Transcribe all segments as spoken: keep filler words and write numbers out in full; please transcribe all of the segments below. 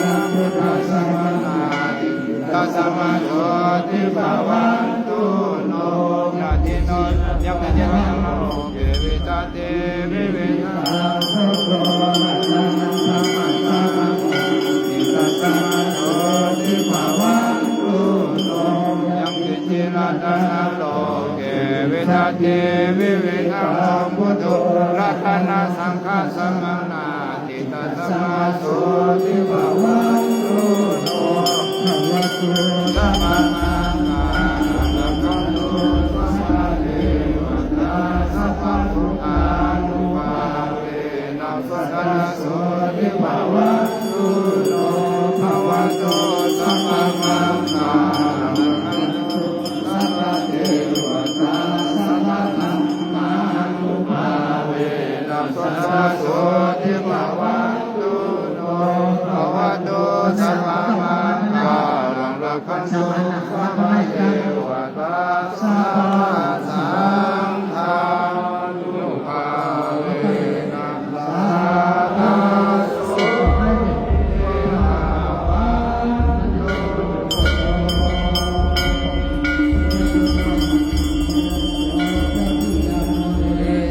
Buddhasamaṇāni, tasmā sotthī bhavantu no. Yaṅkiñci rakkhaṇatthā loke viratī vividhā putto, rakkhaṇatthā dhammassārathi, tasmā sotthī bhavantu no. Yaṅkiñci ratanaṃ loke viratī vividhā putto, rakkhaṇatthā saṅghasamaṇāni, tasmā sotthī bhavantu no. Bhavatu sabbamaṅgalaṃ, rakkhantu sabbadevatā, sabbabuddhānubhāvena, sadā sotthī bhavantu no. Bhavatu sabbamaṅgalaṃ, rakkhantu sabbadevatā, sabbadhammānubhāvena, sadā sotthī bhavantu no. Bhavatu sabbamaṅgalaṃ, rakkhantu sabbadevatā, sabbasaṅghānubhāvena, sadā sotthī bhavantu no.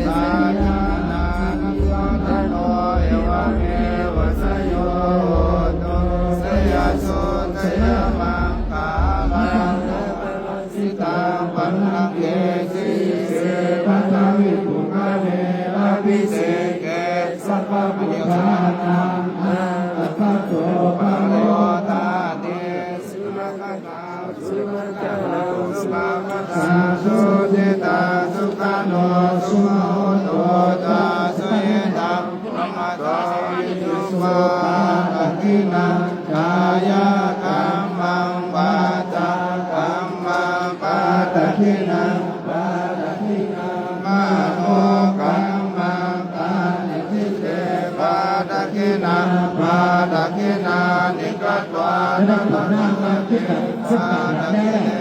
Sāyānānamantano, evameva jayo hotu, jayassu jayamaṅgalaṃ. Jitapallaṅke sīse, paṭhavipokkhare, abhiseke sabbabuddhānaṃ, aggappatto pamodati. Sunakkhattaṃ sumaṅgalaṃ, supabhātaṃ suhuṭṭhitaṃ, sukhaṇo sumuhutto ca, suyiṭṭhaṃ brahmacārisu. Padakkhiṇaṃ kāyakammaṃ, vācākammaṃ padakkhiṇaṃ, padakkhiṇaṃ manokammaṃ, paṇidhī te padakkhiṇā, padakkhiṇāni katvāna, labhantatthe padakkhiṇe.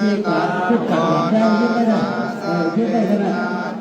ที่ตัดทุกข์ตัดแดงยึดไม่ได้เออยึดได้ขนาด